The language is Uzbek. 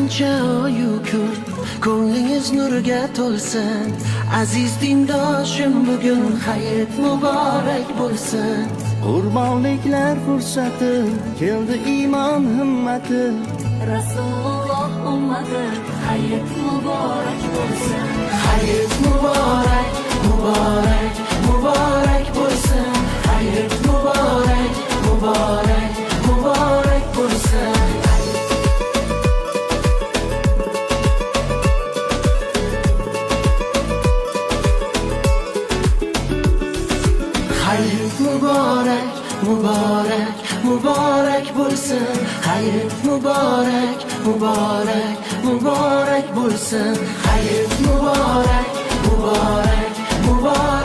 Kelguncha oyu kun, ko'nglingiz nurga to'lsin. Aziz dindoshim, bugun hayit muborak bo'lsin. Qurbonliklar fursati keldi, iymon himmati. Rasululloh ummati, hayit muborak bo'lsin. Hayit muborak, muborak, muborak bo'lsin. Hayit muborak, muborak, muborak bo'lsin. Hayit muborak, muborak, muborak bo'lsin. Hayit muborak, muborak, muborak bo'lsin. Hayit muborak, muborak, muborak.